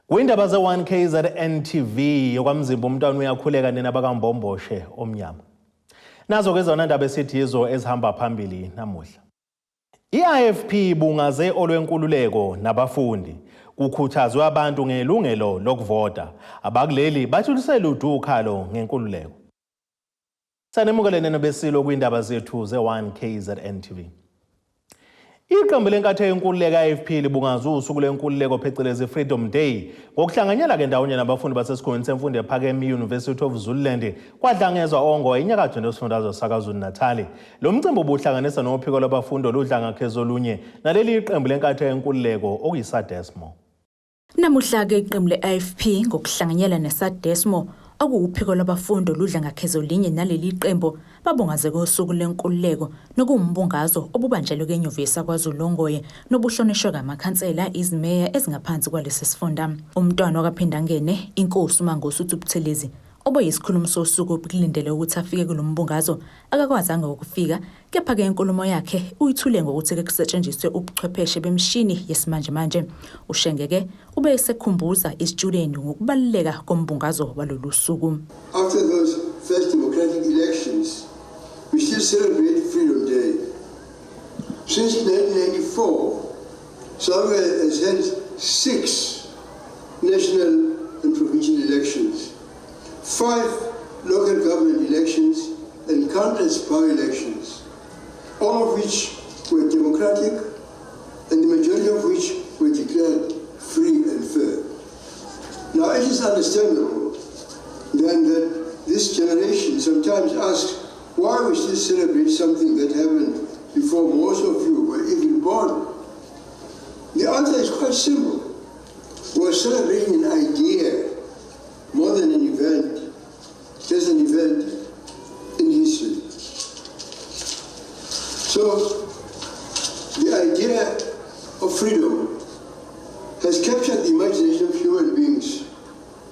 Kwindaba ze-1 KZN TV yokwamzimba umntwana uyakhuleka nina bakambomboshe omnyama. Nazo ke zona ndaba esithi yizo ezihamba phambili namuhla. I-IFP ibungaze olwenkululeko nabafundi. Kukhuthazwe abantu ngelungelo lokuvota. Abakuleli bathi luselude ukhalo ngenkululeko. Sanemukele neno besilo kwindaba zethu ze-1 KZN TV. Iqembu leNkatha yeNkululeko i-IFP libungaza usuku lwenkululeko phecelezi Freedom Day ngokuhlanganyela ke ndawonye nabafundi basesikhungweni semfundo ephakeme i-University of Zululand kwadlangezwa ongo enyakatho nesifundazwe saKwaZulu-Natali. Lo mcimbi ubuhlanganisa nophiko lwabafundi oludla ngakhezolunye naleli iqembu leNkatha yeNkululeko okuyiSadesmo. Namuhla-ke iqembu le-IFP ngokuhlanganyela neSadesmo okuwuphiko lwabafundi oludla ngakhezolinye naleli qembu babungazeke usuku lwenkululeko nokuwumbungazo obubanjelwe kenyuvesi yaKwaZulu Ongoye nobuhlonishwe ngamakhansela izimeya ezingaphansi kwalesi sifunda. Umntwana wakaPhindangene, iNkosi uMangosuthu Buthelezi, obeyisikhulumi sosuku obukulindele ukuthi afike kulo mbungazo akakwazanga ukufika kepha-ke inkulumo yakhe uyithule ngokuthi-ke kusetshenziswe ubuchwepheshe bemishini yesimanjemanje. Ushenge-ke ube esekhumbuza izitshudeni ngokubaluleka kombungazo walolu suku. After those first democratic elections, we still celebrate Freedom Day. Since 1994, South Africa has held six national and provincial elections, five local government elections, and countless by-elections, all of which were democratic and the majority of which were declared free and fair. Now, it is understandable then that this generation sometimes asks why we still celebrate something that happened before most of you were even born. The answer is quite simple. We're celebrating an idea more than an event, just an event in history. So, the idea of freedom has captured the imagination of human beings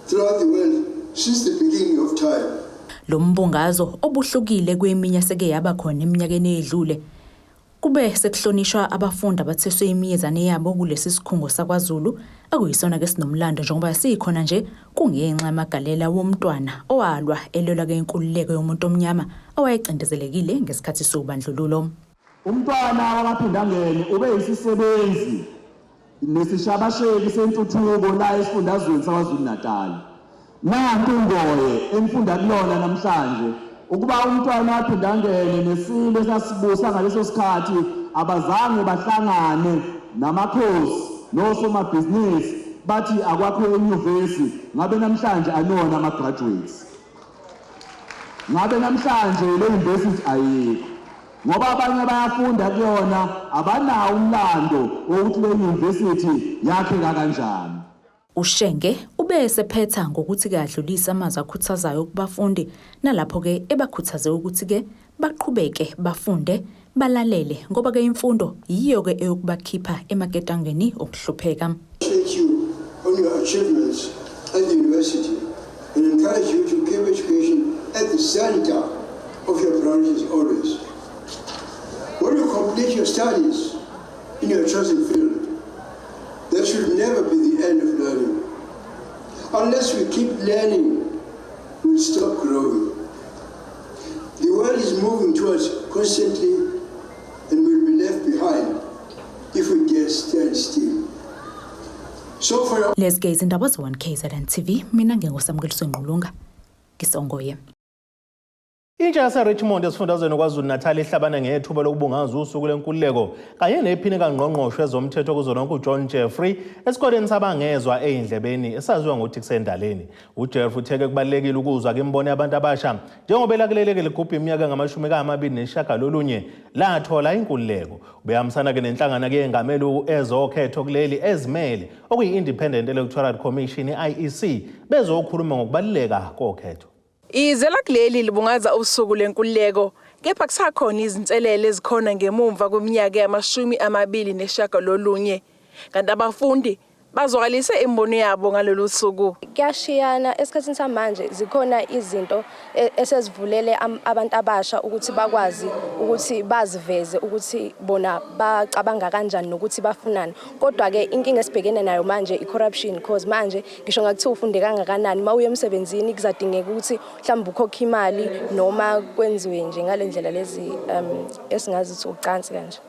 throughout the world since the beginning of time. Lo mbungazo obuhlukile kweminye eseke yaba khona eminyakeni eyedlule kube sekuhlonishwa abafundi abatheswe imiyezane yabo kulesi sikhungo sakwaZulu akuyisona ke sinomlando njengoba sikhona nje kungenxa yamagalela womntwana owalwa elwela ke inkululeko yomuntu omnyama owayecindezelekile ngesikhathi sobandlululo. Umntwana wakaPhindangene ube yisisebenzi nesishabasheki sentuthuko la esifundazweni saKwaZulu-Natal. Nantu Ngoye enifunda kulona namhlanje ukuba umntwana waPhindangene nesilo esasibusa ngaleso sikhathi abazange bahlangane namakhosi nosomabhizinisi bathi akwakhiwe inyuvesi ngabe namhlanje anona ama-graduates ngabe namhlanje le university ayikho ngoba abanye bayafunda kuyona abanawo umlando wokuthi le university yakheka kanjani. UShenge ube esephetha ngokuthi-ke adlulise amazwi akhuthazayo kubafundi nalapho-ke ebakhuthaze ukuthi-ke baqhubeke bafunde balalele ngoba-ke imfundo yiyo-ke eyokubakhipha emaketangeni okuhlupheka. Congratulate you on your achievements at the university and encourage you to keep education at the center of your priorities always. When you complete your studies in your chosen field, that should never be the end of learning. Unless we keep learning, we'll stop growing. The world is moving towards constantly and we'll be left behind if we dare stand still. So for your Lezi ke izindaba ze-1 KZN TV, mina nginguSamukeliso Ngqulunga, ngisongoye. Intsha yaseRichmond esifundazweni KwaZulu-Natal ihlabane ngethuba lokubungaza usuku lwenkululeko kanye nephini kangqongqoshe wezomthetho kuzwelonke uJohn Jeffrey esikoleni sabangezwa ey'ndlebeni esaziwa ngokuthi kusendaleni. UJeffrey utheke kubalulekile ukuzwa kimbono yabantu abasha njengoba elakuleleke ligubha iminyaka engamashumi amabili nesishiyagalolunye lathola inkululeko. Ubehambisana-ke nenhlangano eyengamele ezokhetho kuleli ezimele okuyi-Independent Electoral Commission i-IEC bezokhuluma ngokubaluleka kokhetho. Izwe lakuleli libungaza usuku lwenkululeko kepha kusakhona izinselele ezikhona ngemumva kweminyaka yamashumi amabili nesishiyagalolunye kanti abafundi Bazwakalise imibono yabo ngalolu suku. Kuyashiyana esikhathini samanje, zikhona izinto esezivulele abantu abasha ukuthi bakwazi ukuthi baziveze ukuthi bona bacabanga kanjani nokuthi bafunani. Kodwa-ke inkinga esibhekene nayo manje i-corruption, cause manje ngisho ngakuthiwa ufunde kangakanani, uma uye emsebenzini kuzadingeka ukuthi mhlawumbe ukhokhe imali noma kwenziwe nje ngale ndlela lezi esingazi ukuthi ucansi kanje.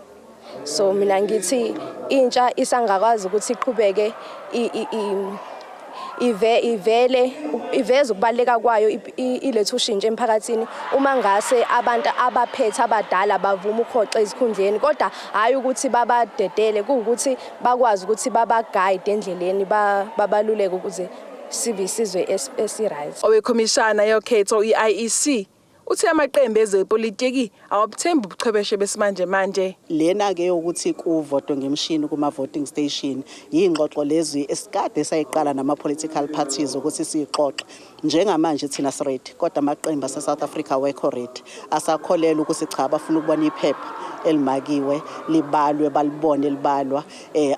So mina ngithi intsha isangakwazi ukuthi iqhubeke ivele iveze ukubaluleka kwayo, ilethe ushintsho emphakathini uma ngase abantu abaphethe abadala bavuma ukuhoxa ezikhundleni, kodwa hhayi ukuthi babadedele, kuwukuthi bakwazi ukuthi baba-guide endleleni, babaluleke ukuze sibe isizwe esi-right. Owekhomishana yokhetho i-IEC uthi amaqembu ezepolitiki awabuthembi ubuchwepheshe besimanje manje. Lena-ke yokuthi kuvotwe ngemishini kuma-voting station, yingxoxo lezi esikade sayiqala nama-political parties ukuthi siyixoxe. Njengamanje thina si-ready, kodwa amaqembu ase-South Africa awekho ready, asakholelwa ukuthi cha, bafuna ukubona iphepha elimakiwe libalwe, balibone libalwa.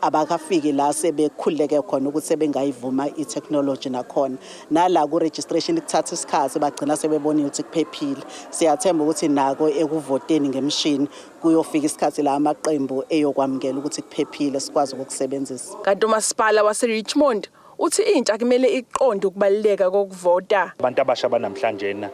Abakafiki la sebekhululeke khona ukuthi sebengayivuma i-technology. Nakhona nala ku-registration kuthatha isikhathi, bagcina sebebonile ukuthi kuphephile. Siyathemba ukuthi nako ekuvoteni ngemishini kuyofika isikhathi la amaqembu eyokwamukela ukuthi kuphephile, sikwazi ukukusebenzisa. Kanti umasipala wase-Richmond uthi intsha kumele iqonde ukubaluleka kokuvota. Abantu abasha banamhlanje na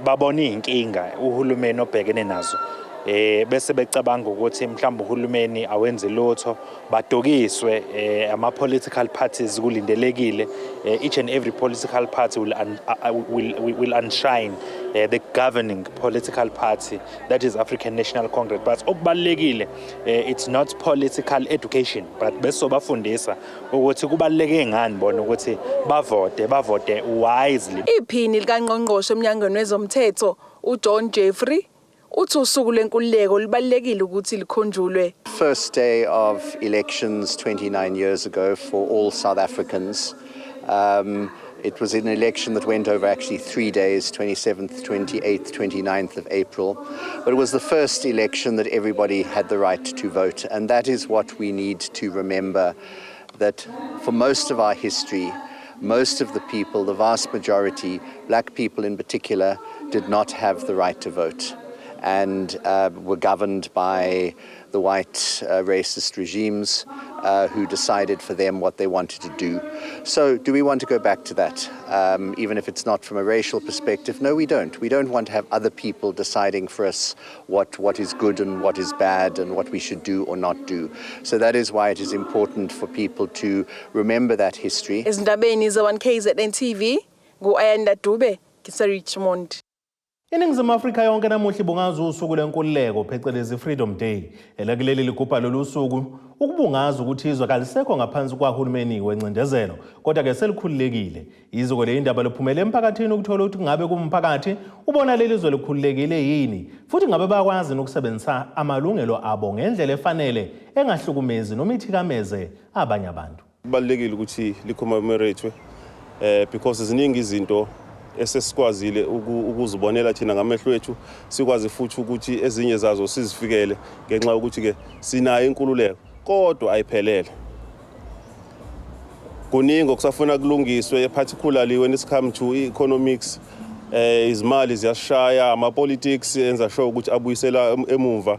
babona izinkinga uhulumeni obhekene nazo, bese becabanga ukuthi mhlawumbe uhulumeni awenzi lutho, badukiswe ama political parties. Kulindelekile each and every political party will outshine the governing political party, that is African National Congress. But okubalulekile, it's not political education, but besobafundisa ukuthi kubaluleke ngani bona ukuthi bavote, bavote wisely. Iphini likangqongqoshe emnyangweni wezomthetho uJohn Jeffrey uthi usuku lwenkululeko lubalulekile ukuthi likhunjulwe. First day of elections 29 years ago for all South Africans. It was an election that went over actually 3 days, 27th, 28th, 29th of April. But it was the first election that everybody had the right to vote. And that is what we need to remember, that for most of our history, most of the people, the vast majority, black people in particular, did not have the right to vote and were governed by the white racist regimes who decided for them what they wanted to do. So, do we want to go back to that, even if it's not from a racial perspective? No, we don't. We don't want to have other people deciding for us what is good and what is bad and what we should do or not do. So, that is why it is important for people to remember that history. Ezindabeni ze-1 KZN TV, ngu-Ayanda Dube, ngise-Richmond. INingizimu Afrika yonke namuhla ibungaza usuku lwenkululeko, phecelezi Freedom Day. Elakuleli ligubha lolu suku ukubungaza ukuthi izwe kalisekho ngaphansi kwahulumeni wencindezelo, kodwa ke selikhululekile. Iziko le indaba liphumele emphakathini ukuthola ukuthi ngabe kumphakathi ubona leli zwe likhululekile yini, futhi ngabe bayakwazi ukusebenzisa amalungelo abo ngendlela efanele engahlukumezi noma ithikameze abanye abantu. Kubalulekile ukuthi li-commemorate because ziningi izinto esesikwazile ukuzibonela thina ngamehlo ethu, sikwazi futhi ukuthi ezinye zazo sizifikele ngenxa yokuthi ke sinayo inkululeko, kodwa ayiphelele. Kuningi okusafuna kulungiswe, particularly when it's come to economics. Izimali ziyashaya, ama politics enza sure ukuthi abuyisela emumva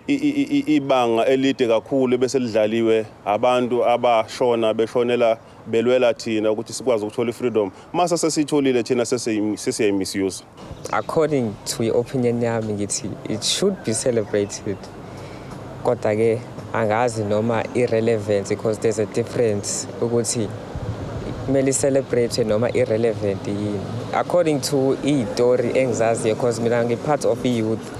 ibanga elide kakhulu bese lidlaliwe abantu abashona beshonela belwela thina ukuthi sikwazi ukuthola i-freedom. Mase sesiyitholile thina, sesiyayi-misuse. According to i-opinion yami, ngithi it should be celebrated, kodwa-ke angazi noma irrelevant, because there's a difference ukuthi kumele i-celebrate noma irrelevant yini according to iy'tori engizaziyo, because mina ngi-part of i-youth.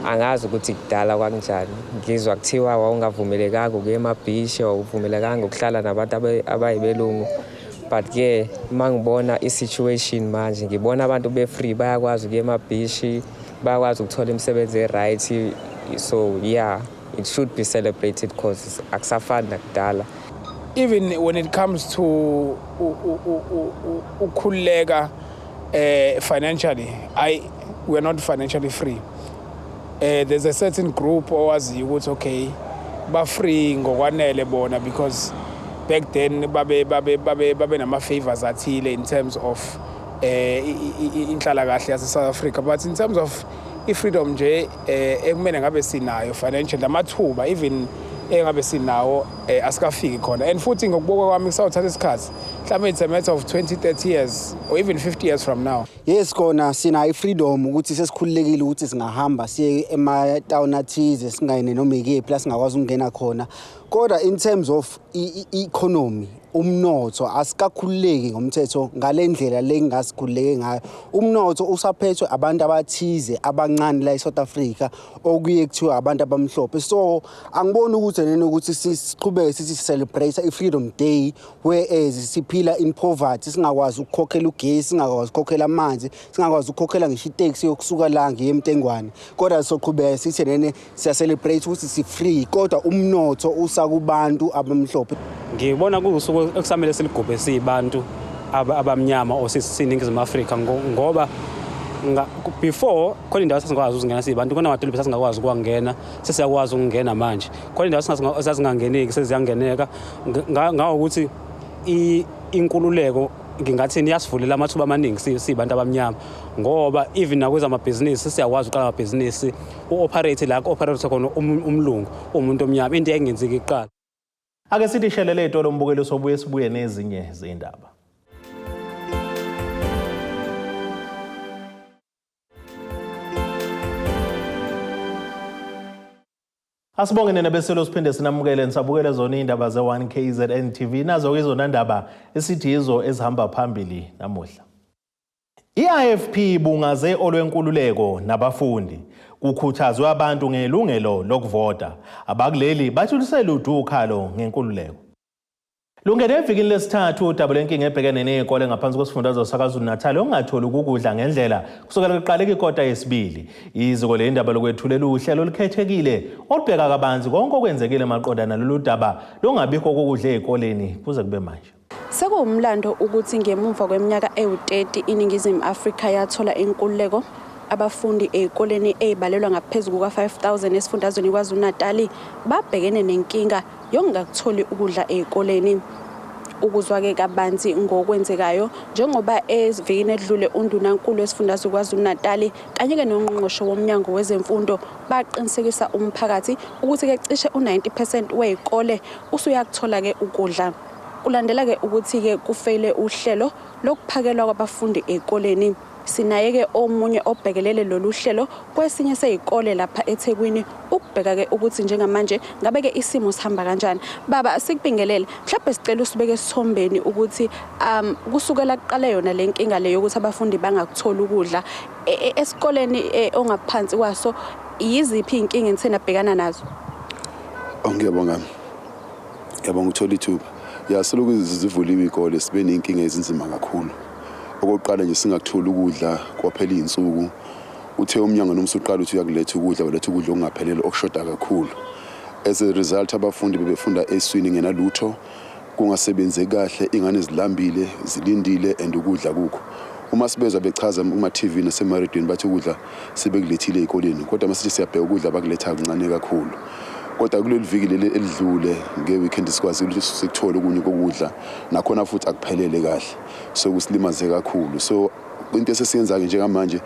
Angazi ukuthi kudala kwakunjani. Ngizwa kuthiwa wawungavumelekanga ukuya emabhishi, wawuvumelekanga ukuhlala nabantu abayibelungu, but-ke uma ngibona i-situation manje, ngibona abantu be-free, bayakwazi ukuya emabhishi, bayakwazi ukuthola imisebenzi e-right. So yeah, it should be celebrated because akusafani nakudala. Even when it comes to ukukhululeka financially, I we are not financially free. There's a certain group owaziyo ukuthi okay, ba free ngokwanele bona because Back then babe nama favors athile in terms of inhlalakahle yase South Africa, but in terms of i-freedom nje ekumele ngabe sinayo financial, amathuba even engabe sinawo asikafiki khona. And futhi ngokubuka kwami kusawuthatha isikhathi, mhlawumbe it's a matter of 20 30 years or even 50 years from now. Yes, kona sinayo i-freedom ukuthi sesikhululekile ukuthi singahamba siye ema-town athize, singayine noma ikephi la singakwazi ukungena khona, kodwa in terms of i-economy, umnotho, asikakhululeki ngomthetho ngale ndlela le ngasikhululeke ngayo. Umnotho usaphethwe abantu abathize abancane la e-South Africa, okuye kuthiwa abantu abamhlophe. So angiboni ukuthi nene ukuthi siqhubeke sithi celebrate i-Freedom Day whereas siphila in poverty, singakwazi ukukhokhela ugesi, singakwazi ukukhokhela amanzi, singakwazi ukukhokhela ngisho iteksi yokusuka la ngiye eMtengwane, kodwa soqhubeka sithi nene siya-celebrate ukuthi si-free, kodwa umnotho usakubantu abamhlophe. Ngibona kuwusuku ekusamele siligubhe siyibantu abamnyama or siyiNingizimu Afrika, ngoba before khona indawo sasingakwazi ukungena siyibantu, khona amadolobha sasingakwazi ukuwangena, sesiyakwazi ukungena manje. Khona indawo sasingangeneki, seziyangeneka. Ngawokuthi inkululeko ngingathini iyasivulela amathuba amaningi siyibantu abamnyama, ngoba even nakwezamabhizinisi siyakwazi ukuqala amabhizinisi, u-operate la ku-operate khona umlungu, umuntu omnyama, into engenzeki kuqala. Ake sithi shelele itolo mbukelo, sobuye sibuye nezinye zindaba. Asibonge nina beselo, siphinde sinamukele nisabukele zona iy'ndaba ze-1 KZN TV. Nazo-ke izona ndaba esithi yizo ezihamba phambili namuhla. I-IFP ibungaze olwenkululeko nabafundi. Kukhuthazwe abantu ngelungelo lokuvota. Abakuleli bathi luselude ukhalo ngenkululeko. Lungene evikini lesithathu udaba lwenkinga ebhekene ney'kole ngaphansi kwesifundazwe saKwaZulu-Natal okungatholi ukudla ngendlela kusukela kuqaleka ikota yesibili. Iziko le ndaba lokwethulela uhlelo olukhethekile olubheka kabanzi konke okwenzekile maqondana nalolu daba longabikho kokudla ey'koleni kuze kube manje. Sekuwumlando ukuthi ngemuva kweminyaka ewu-30 iNingizimu Afrika yathola inkululeko, abafundi ey'koleni ey'balelwa ngaphezu kuka-5000 esifundazweni KwaZulu-Natali babhekene nenkinga yokungakutholi ukudla ey'koleni. Ukuzwa-ke kabanzi ngokwenzekayo njengoba evikini edlule undunankulu wesifundazwe KwaZulu-Natali kanye-ke nongqongqoshe womnyango wezemfundo baqinisekisa umphakathi ukuthi-ke cishe u-90% wey'kole usuyakuthola-ke ukudla. Kulandela-ke ukuthi-ke kufeyile uhlelo lokuphakelwa kwabafundi ey'koleni. Sinaye-ke omunye obhekelele lolu hlelo kwesinye sey'kole lapha eThekwini ukubheka-ke ukuthi njengamanje ngabe-ke isimo sihamba kanjani. Baba, sikubingelele, mhlawumbe sicela usibeke esithombeni ukuthi kusukela kuqale yona le nkinga le yokuthi abafundi bangakutholi ukudla esikoleni ongaphansi kwaso, yiziphi iy'nkinga enithe nabhekana nazo? Ngiyabonga. Ngiyabonga ukuthola ithuba. Ya, selokhu zivuliwe iy'kole sibe ney'nkinga ezinzima kakhulu. Okokuqala nje, singakutholi ukudla kwaphela iy'nsuku. Uthe umnyango noma usuqala uthi uyakuletha ukudla, waletha ukudla okungaphelele, okushoda kakhulu. As a result, abafundi bebefunda eswini ngenalutho, kungasebenzeki kahle, ingane zilambile, zilindile and ukudla kukho. Uma sibezwa bechaza kuma-TV nasemarediyweni bathi ukudla sebekulethile ey'koleni, kodwa masithi siyabheka ukudla abakuletha kuncane kakhulu. Kodwa kuleli viki leli elidlule nge-weekend sikwazile ukuthi sikuthole okunye kokudla, nakhona futhi akuphelele kahle, so kusilimaze kakhulu. So into esesiyenza-ke njengamanje,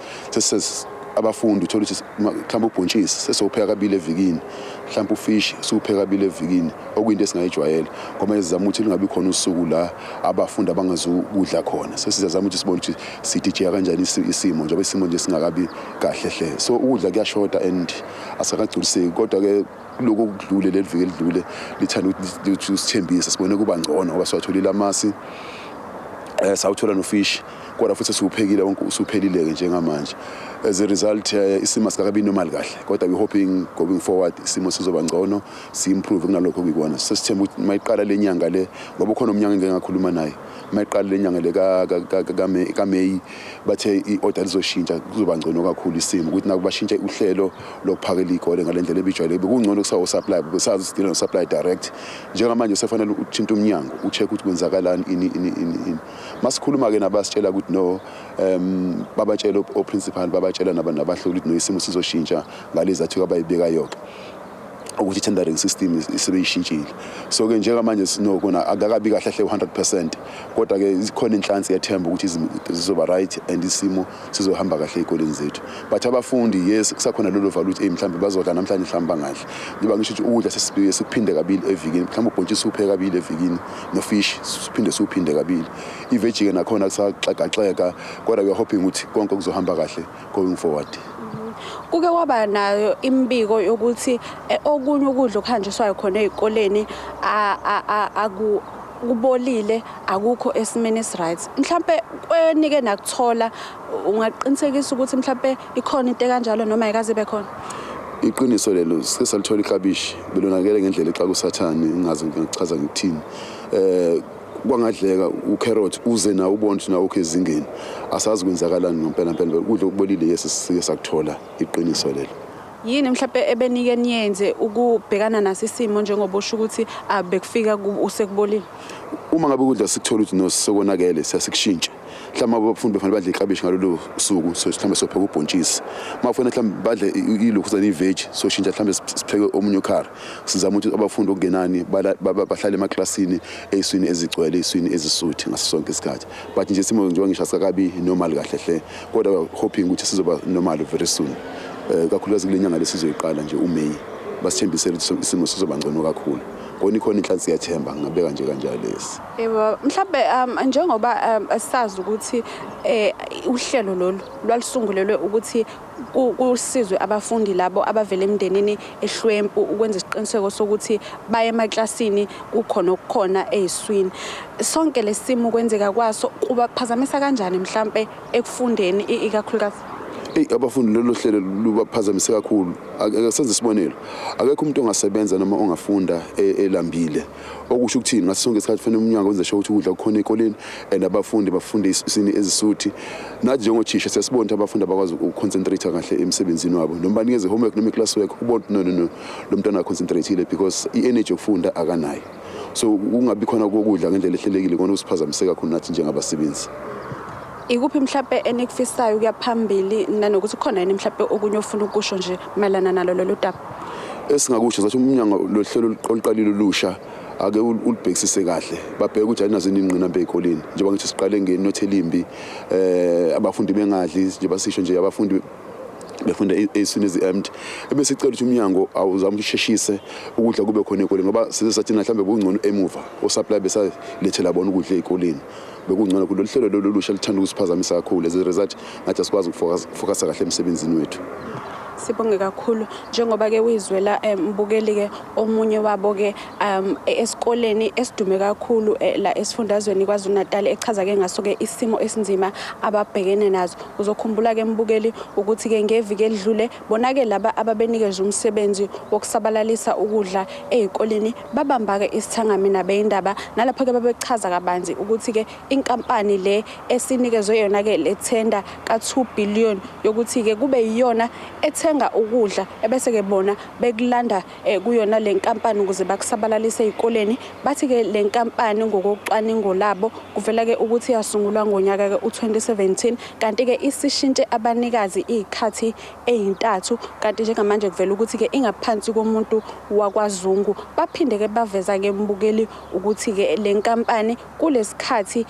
abafundi uthola ukuthi mhlawumbe ubhontshisi sesowupheka kabili evikini, mhlawumbe ufish siwupheka kabili evikini, okuyinto esingayijwayele, ngoba sizama ukuthi lungabi khona usuku la abafundi abangazukudla khona. Sesizazama ukuthi sibone ukuthi sidijeya kanjani isimo, njengoba isimo nje singakabi kahle hle. So ukudla kuyashoda and asikagculiseki, kodwa-ke kulokhu okudlule, leli viki elidlule lithanda ukuthi usithembise, sibone kuba ngcono ngoba siwatholile amasi, sawuthola nofish, kodwa futhi siwuphekile wonke, usuphelile-ke njengamanje. As a result, isimo asikakabi normal kahle, kodwa we hoping going forward isimo sizoba ngcono, si-improve kunalokho okuyikona. Sesithemba ukuthi mayiqala le nyanga le, ngoba ukhona umnyango engike ngakhuluma naye, mayiqala le nyanga le kaMeyi, bathe i-order lizoshintsha, kuzoba ngcono kakhulu isimo, ukuthi naku bashintshe uhlelo lokuphakela iy'kole ngale ndlela ebijwayelekile. Bekungcono kusawo supply, besazi sidila no-supply direct. Njengamanje sefanele uthinta umnyango, u-check ukuthi kwenzakalani, ini ini ini ini. Masikhuluma-ke nabasitshela ukuthi no, babatshela o-principal, babatshela nabahloli ukuthi no, isimo sizoshintsha ngalezi zathu abayibekayo-ke. Ukuthi i-tendering system isebeyishintshile. So-ke njengamanje sinokona akakabi kahle hle 100%, kodwa-ke ikhona inhlansi yethemba ukuthi izinto zizoba right and isimo sizohamba kahle ey'koleni zethu. But abafundi, yes, kusakhona lolo valo ukuthi mhlawumbe bazodla namhlanje, mhlawumbe bangadli, njengoba ngisho ukuthi ukudla sesibike sikuphinde kabili evikini. Mhlawumbe ubhontshisi upheke kabili evikini, no-fish siphinde siwuphinde kabili, i-veggie-ke nakhona kusaxegaxega, kodwa we are hoping ukuthi konke kuzohamba kahle going forward. Kuke kwaba nayo imibiko yokuthi okunye ukudla okuhanjiswayo khona ey'koleni aku kubolile, akukho esimeni esi-right. Mhlampe kwenike nakuthola, ungaqinisekisa ukuthi mhlampe ikhona into ekanjalo noma ayikaze ibe khona? Iqiniso lelo, sike salithola iklabishi belonakele ngendlela exaka usathane, ngingazi ngichaza ngikuthini. Kwangadleka u-carrot uze nawo ubone ukuthi nawo ukho ezingeni. Asazi kwenzakalani ngempela mpela. Ukudla okubolile, yes, sike sakuthola, iqiniso lelo. Yini mhlampe ebenike niyenze ukubhekana naso isimo, njengoba usho ukuthi abekufika usekubolile? Uma ngabe ukudla sikuthola ukuthi no, sekonakele, siyasikushintsha. Mhlawumbe abafundi befanele badle iklabishi ngalolo suku, so mhlawumbe sopheka ubhontshisi. Uma kufanele mhlawumbe badle ilokhuzana, i-veg, soshintsha, mhlawumbe sipheke omunye ukhari. Sizama ukuthi abafundi okungenani bahlale emaklasini ey'swini ezigcwele, ey'swini ezisuthi ngaso sonke isikhathi. But nje isimo, njengoba ngisho, asikabi normal kahle hle, kodwa hoping ukuthi sizoba normal very soon, kakhulukazi kule nyanga lesizoyiqala nje, uMay. Basithembisele ukuthi isimo sizoba ngcono kakhulu kona. Ikhona inhlansi yathemba, ngingabeka nje kanjalo lesi. Yebo, mhlambe njengoba sazi ukuthi uhlelo lolu lwalusungulelwe ukuthi kusizwe abafundi labo abavela emndenini ehlwempu, ukwenza isiqiniseko sokuthi baye emaklasini kukhona okukhona eyiswini. Sonke lesimo kwenzeka kwaso kubaphazamisa kanjani mhlambe ekufundeni, ikakhulukazi? Eyi, abafundi lolo hlelo lubaphazamise kakhulu. Ake senze isibonelo, akekho umuntu ongasebenza noma ongafunda elambile. Okusho ukuthini? Ngaso sonke isikhathi kufanele umnyango wenze sure ukuthi ukudla kukhona ey'koleni and abafundi bafunde isini ezisuthi. Nathi njengothisha siyasibona ukuthi abafundi abakwazi uku-concentrate kahle emsebenzini wabo, noma banikeze homework noma i-class work, ubone ukuthi no, no, no, lo mntwana a-concentrate-ile because i-energy yokufunda akanayo. So kungabi khona kokudla ngendlela ehlelekile kona kusiphazamise kakhulu nathi njengabasebenzi. Ikuphi mhlambe enikufisayo ukuya phambili, nanokuthi khona yini mhlambe okunye ofuna ukusho nje mayelana nalo lolu daba? Esingakusho sathi umnyango, lo hlelo oluqalile olusha, ake ulubhekisise kahle, babheke ukuthi alinazo yini ingqinamba ey'koleni, njengoba ngithi siqale ngenotho elimbi, abafundi bengadli, njengoba sisho nje abafundi befunda ey'swini ezi-empty. Ebese sicela ukuthi umnyango awuzame ukuthi usheshise ukudla kube khona ey'koleni, ngoba size sathi mhlawumbe kungcono emuva o-supply besalethela bona ukudla ey'koleni, bekungcono. Kulolu hlelo lolu olusha lithanda ukusiphazamisa kakhulu. As a result, ngathi asikwazi uku-focus-a kahle emsebenzini wethu. Sibonge kakhulu. Njengoba ke uyizwela, mbukeli ke, omunye wabo ke esikoleni esidume kakhulu la esifundazweni KwaZulu Natal, echaza ke ngaso ke isimo esinzima ababhekene nazo. Uzokhumbula ke, mbukeli, ukuthi ke ngeviki elidlule bona ke laba ababenikezwe umsebenzi wokusabalalisa ukudla ezikoleni babamba ke isithangami nabezindaba, nalapho ke babechaza kabanzi ukuthi ke inkampani le esinikezwe yona ke le tender ka 2 billion yokuthi ke kube yiyona ethenga ukudla ebese ke bona bekulanda kuyona le nkampani ukuze bakusabalalise ezikoleni. Bathi ke le nkampani, ngokocwaningo labo, kuvela ke ukuthi yasungulwa ngonyaka ke u2017, kanti ke isishintshe abanikazi izikhathi ezintathu, kanti njengamanje kuvela ukuthi ke ingaphansi komuntu wakwaZungu. Baphinde ke baveza ke, mbukeli, ukuthi ke le nkampani kulesikhathi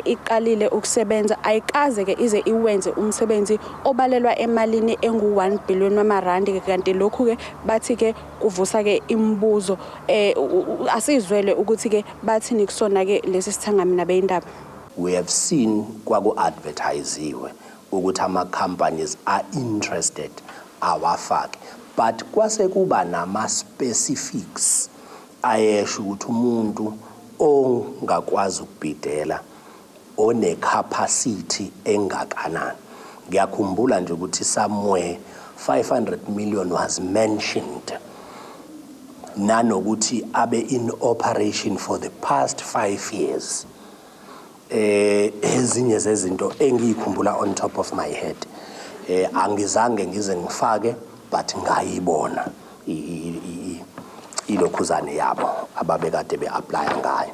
iqalile ukusebenza ayikaze ke ize iwenze umsebenzi obalelwa emalini engu-1 billion wamarandi ke, kanti lokhu ke bathi ke kuvusa ke imibuzo. Asizwele ukuthi ke bathini kusona ke lesi sithangami nabezindaba. We have seen kwaku-advertisiwe ukuthi ama-companies are interested awafake, but kwase kuba nama-specifics ayesho ukuthi umuntu ongakwazi ukubhidela one-capacity engakanani. Ngiyakhumbula nje ukuthi somewhere 500 million was mentioned, nanokuthi abe in operation for the past 5 years. Ezinye zezinto engiyikhumbula on top of my head, angizange ngize ngifake, but ngayibona ilokhuzane yabo ababekade be-applya ngayo.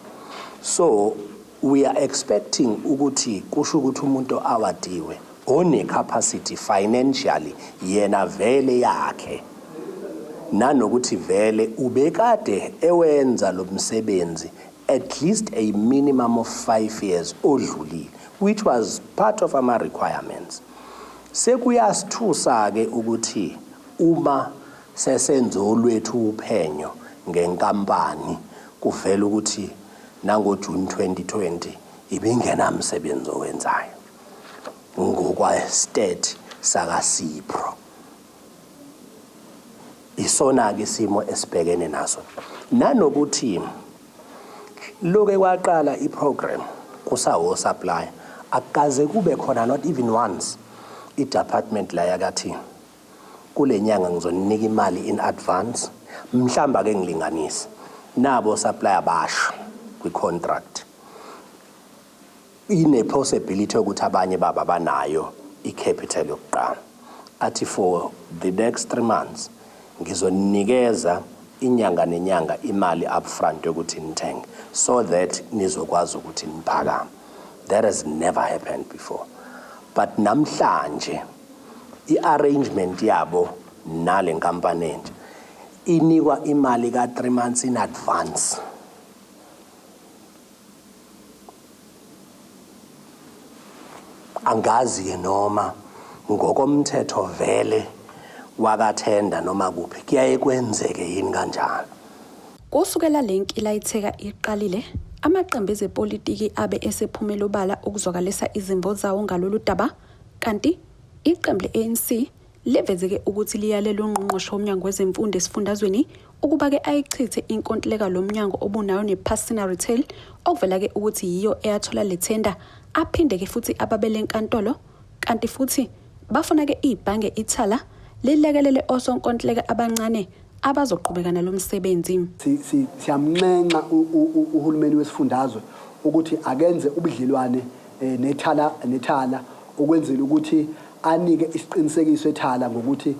So we are expecting ukuthi kusho ukuthi umuntu awadiwe one capacity financially, yena vele yakhe. Nanokuthi vele ubekade ewenza lo msebenzi at least a minimum of 5 years odlulile, which was part of ama requirements. Sekuyasithusa ke ukuthi uma sesenze olwethu uphenyo ngenkampani kuvela ukuthi nango-June 2020 ibingenamsebenzi owenzayo ngokwa-state sakaSipro. Isona-ke isimo esibhekene naso. Nanokuthi loke kwaqala i-program kusawo-supplier, akukaze kube khona not even once i-department la yakathi kule nyanga ngizoninika imali in advance, mhlawumbe ake ngilinganise nabo supplier basho kwi-contract ine-possibility yokuthi abanye baba banayo i-capital yokuqala, athi for the next 3 months ngizonikeza inyanga nenyanga imali upfront yokuthi nithenge so that nizokwazi ukuthi niphakame. That has never happened before, but namhlanje i-arrangement yabo nale nkampani entsha inikwa imali ka-3 months in advance. Angazi-ke noma ngokomthetho vele wakathenda noma kuphi kuyaye kwenzeke yini kanjalo. Kusukela le nkilayitheka iqalile, amaqembu ezepolitiki abe esephumela obala ukuzwakalisa izimvo zawo ngalolu daba, kanti iqembu le-ANC livezeke ukuthi liyalela uNgqongqoshe woMnyango Wezemfundo esifundazweni ukuba-ke ayichithe inkontileka lo mnyango obunayo nePasina Retail okuvela-ke ukuthi yiyo eyathola le thenda, aphinde-ke futhi ababele enkantolo, kanti futhi bafuna-ke ibhange Ithala lilekelele osonkontileka abancane abazoqhubeka nalo msebenzi. Siyamnxenxa uhulumeni wesifundazwe ukuthi akenze ubudlelwane neThala neThala ukwenzela ukuthi anike isiqinisekiso eThala ngokuthi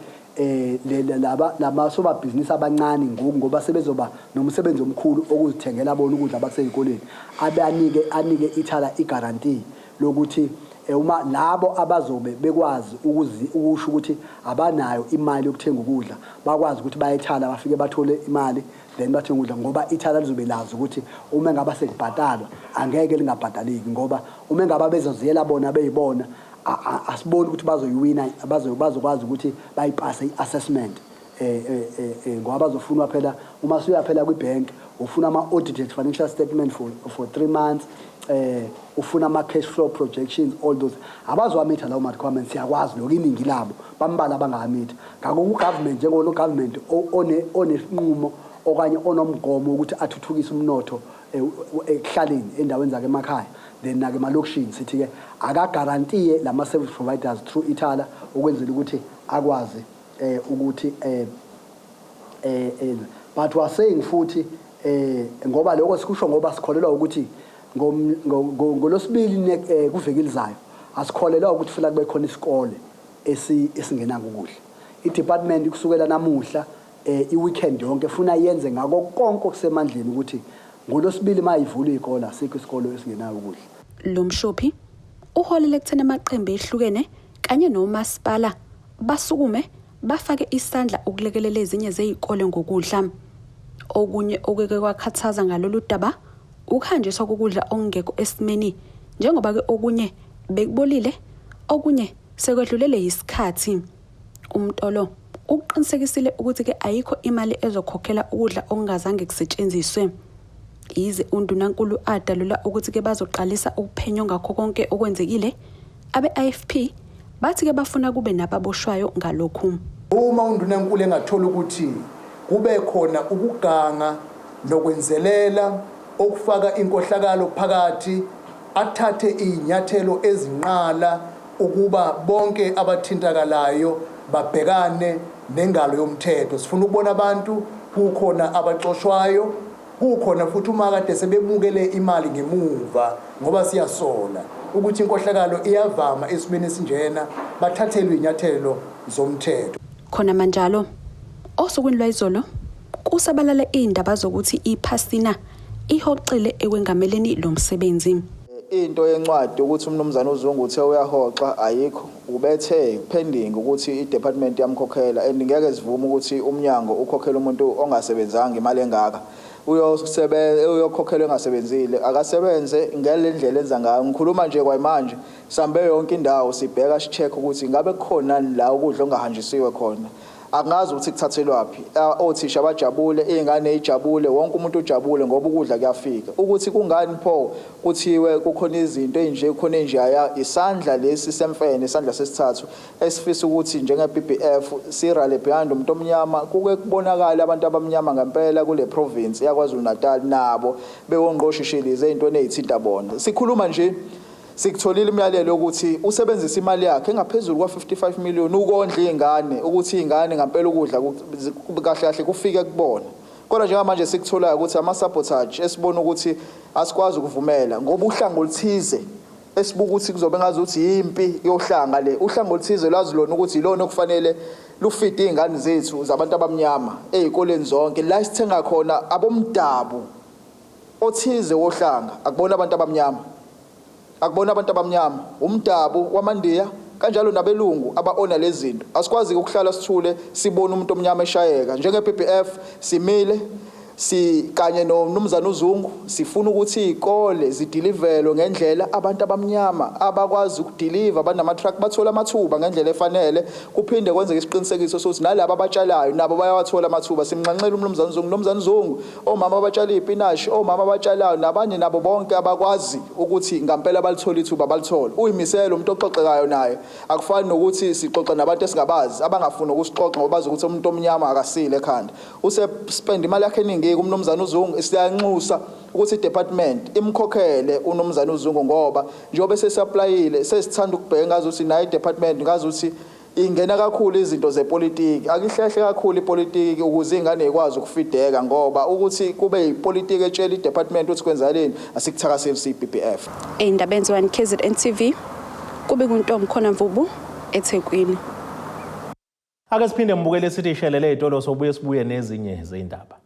laba lamasobabhizinisi abancane ngoku ngoba sebezoba nomsebenzi omkhulu okuzithengela bona ukudla basezikoleni, abe anike iThala i-guarantee lokuthi uma labo abazobe bekwazi ukusho ukuthi abanayo imali yokuthenga ukudla, bakwazi ukuthi baye eThala bafike bathole imali, then bathenge ukudla, ngoba iThala lizobe lazi ukuthi uma engaba sekubhatalwa angeke lingabhadaleki, ngoba uma engaba bezoziyela bona beyibona asiboni ukuthi bazoyiwina, bazokwazi ukuthi bayipase i-assessment, ngoba bazofunwa phela uma suya phela kwi-bank ufuna ama-audited financial statement for 3 months, ufuna ama-cash flow projections, all those abazowamitha lawo ma-requirements. Siyakwazi lokho, iningi labo bambala abangawamitha. Ngakho ku-government, njengolo government onesinqumo okanye onomgomo ukuthi athuthukise umnotho ekuhlaleni endaweni zake emakhaya, then nake emalokishini, sithi-ke akagarantiye lama-service providers through Ithala ukwenzela ukuthi akwazi ukuthi but we are saying futhi ngoba lokho sikusho ngoba sikholelwa ukuthi ngolosibili kuviki elizayo asikholelwa ukuthi funa kube khona isikole esingenako ukudla. I-department kusukela namuhla i-weekend yonke funa yenze ngako konke okusemandleni ukuthi ngolosibili mayivula izikole asikho isikole esingenayo ukudla. Lo mshophi uholele ekutheni amaqembu ehlukene kanye nomasipala basukume bafake isandla ukulekelela ezinye zezikole ngokudla. Okunye okuke kwakhathaza ngalolu daba ukuhanjiswa kokudla okungekho esimeni, njengoba ke okunye bekubolile, okunye sekwedlulele yisikhathi. UMtolo uqinisekisile ukuthi ke ayikho imali ezokhokhela ukudla okungazange kusetshenziswe. Yize uNdunankulu adalula ukuthi ke bazoqalisa uphenyo ngakho konke okwenzekile, abe-IFP bathi ke bafuna kube nababoshwayo ngalokhu. Uma uNdunankulu engathola ukuthi kube khona ukuganga nokwenzelela okufaka inkohlakalo phakathi, athathe izinyathelo ezinqala ukuba bonke abathintakalayo babhekane nengalo yomthetho. Sifuna ukubona abantu kukhona abaxoshwayo, kukhona futhi uma kade sebemukele imali ngemuva, ngoba siyasola ukuthi inkohlakalo iyavama esimeni esinjena, bathathelwe inyathelo zomthetho. Khona manjalo, osukwini lwayizolo kusabalale indaba zokuthi iPhasina ihoxile ekwengameleni lo msebenzi. Into yencwadi ukuthi uMnumzane uZungu uthe uyahoxa ayikho, ubethe pending ukuthi i-department yamkhokhela and ngeke sivume ukuthi umnyango ukhokhele umuntu ongasebenzanga imali engaka. Uyokhokhelwa engasebenzile, akasebenze ngale ndlela enza ngayo. Ngikhuluma nje kwayimanje sambe yonke indawo sibheka si-check ukuthi ngabe kukhona la ukudla okungahanjisiwe khona. Angazi ukuthi kuthathelwaphi. Othisha bajabule, iy'ngane iy'jabule, wonke umuntu ujabule ngoba ukudla kuyafika. Ukuthi kungani pho kuthiwe kukhona izinto ey'nje, kukhona ey'njaya, isandla lesi semfene, isandla sesithathu esifisa ukuthi njenge-BBF sirale behind umuntu omnyama, kuke kubonakale abantu abamnyama ngempela kule province yaKwaZulu-Natal nabo bewongqoshishilize ey'ntweni ey'thinta bona. Sikhuluma nje Sikutholile imiyalelo yokuthi usebenzise imali yakhe engaphezulu kwa-55 million ukondla iy'ngane, ukuthi iy'ngane ngampela ukudla kahle kahle kufike kubona. Kodwa njengamanje sikutholayo ukuthi ama-sabotage esibona ukuthi asikwazi ukuvumela ngoba uhlanga oluthize esibuka ukuthi kuzobe ngazuthi yimpi yohlanga le, uhlanga oluthize lwazi lona ukuthi yilona okufanele lufide iy'ngane zethu zabantu abamnyama ey'koleni zonke la esithenga khona abomdabu othize wohlanga, akubona abantu abamnyama, akubona abantu abamnyama, umdabu wamaNdiya kanjalo nabelungu aba-ona lezi zinto. Asikwazi ukuhlala sithule sibone umuntu omnyama eshayeka. Njenge-BBF simile si kanye noMnumzane uZungu sifuna ukuthi izikole zidilivelwe ngendlela abantu abamnyama abakwazi ukudiliva, abanama-truck bathole amathuba ngendlela efanele, kuphinde kwenzeke isiqinisekiso sokuthi nalaba abatshalayo nabo bayawathola amathuba. Simnxanxela uMnumzane uZungu, Mnumzane Zungu, omama abatshala iy'pinashi, omama abatshalayo nabanye nabo bonke abakwazi ukuthi ngampela balithole ithuba balithole. Uyimisele umuntu oxoxekayo naye, akufani nokuthi sixoxa nabantu esingabazi abangafuni ukusixoxa ngoba bazi ukuthi umuntu omnyama akasile ekhanda. Usespend imali yakhe eningi-ke uMnumzane uZungu, siyanxusa ukuthi i-department imkhokhele uMnumzane uZungu ngoba njengoba esesaplayile sesithanda ukubheka ngazuthi naye i-department ngazuthi Ingena kakhulu izinto zepolitiki. Akihlehle kakhulu ipolitiki ukuze iy'ngane y'kwazi ukufideka ngoba ukuthi kube yipolitiki etshela i-department ukuthi kwenzakaleni asikuthakaseli siyi-BBF. Ey'ndabeni ze-1 KZN TV, kube kuNtombi Mvubu, eThekwini. Ake siphinde mbukele sithi shelele ey'tolo sobuye sibuye nezinye zey'ndaba.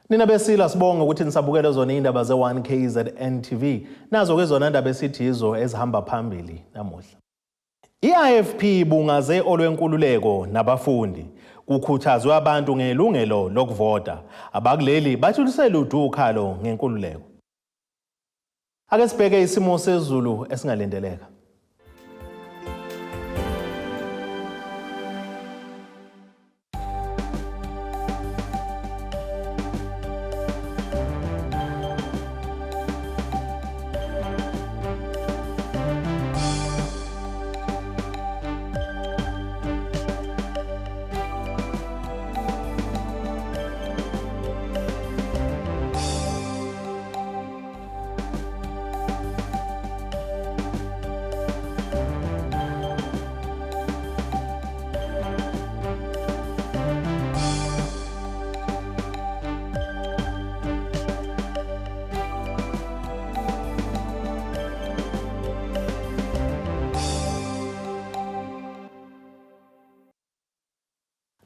Nina besila sibonge ukuthi nisabukele zona indaba ze-1 KZN TV. Nazo ke zona ndaba esithi yizo ezihamba phambili namuhla. I-IFP ibungaze olwenkululeko nabafundi. Kukhuthazwe abantu ngelungelo lokuvota. Abakuleli bathi luselude ukhalo ngenkululeko. Ake sibheke isimo sezulu esingalindeleka.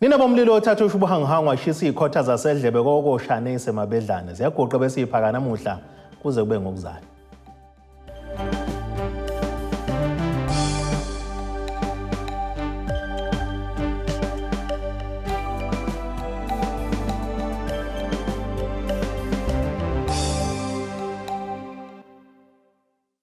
Nina bomlilo othatha ushubuhanguhangu washisa iy'khotha zasedlebe kokoshane isemabedlane ziyaguqa bese iphaka namuhla kuze kube ngokuzayo.